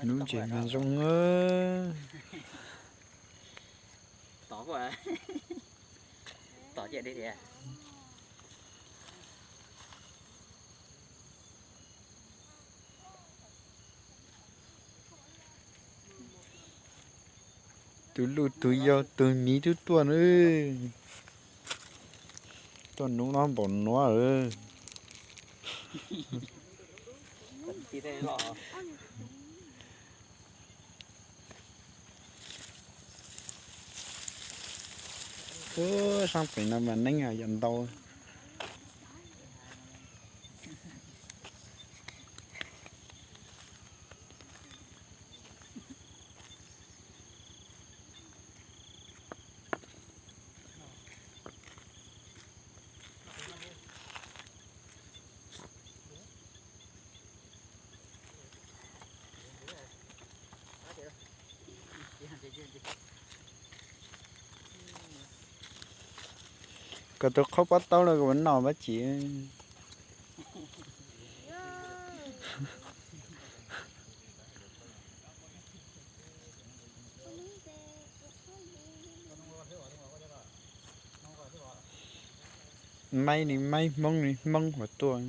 Nub ntses mas zoo. Tus luj tus yau tus miv twb tuaj na. Tuaj nub no npaum nuav lawm. Ub, saab pem no mas neeb yam ntau. Koj tus qhaub pob taub los koj puas noj pab tsi? Maib ni maib, Hmoob ni Hmoob huv tuaj.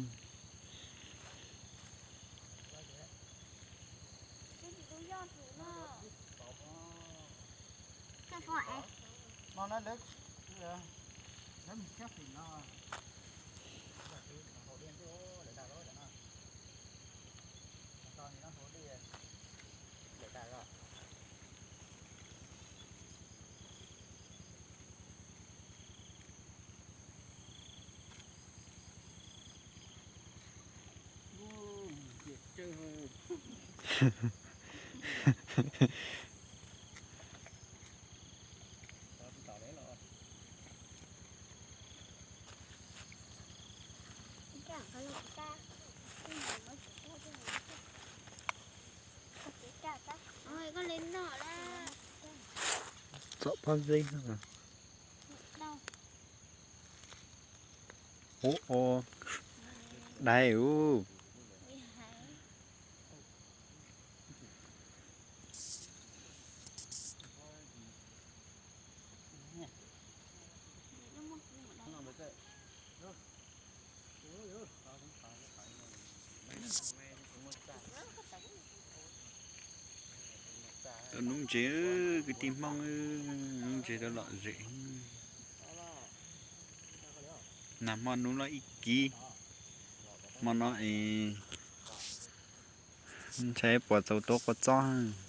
Txom pob zeb. Ub, dai ub. Tau nub ntses, kwv tij Hmoob, nub ntses tau lom zem. Nag hmo nub loj ib kiv, hmo no es ntshai puas txaus tuav kua txob.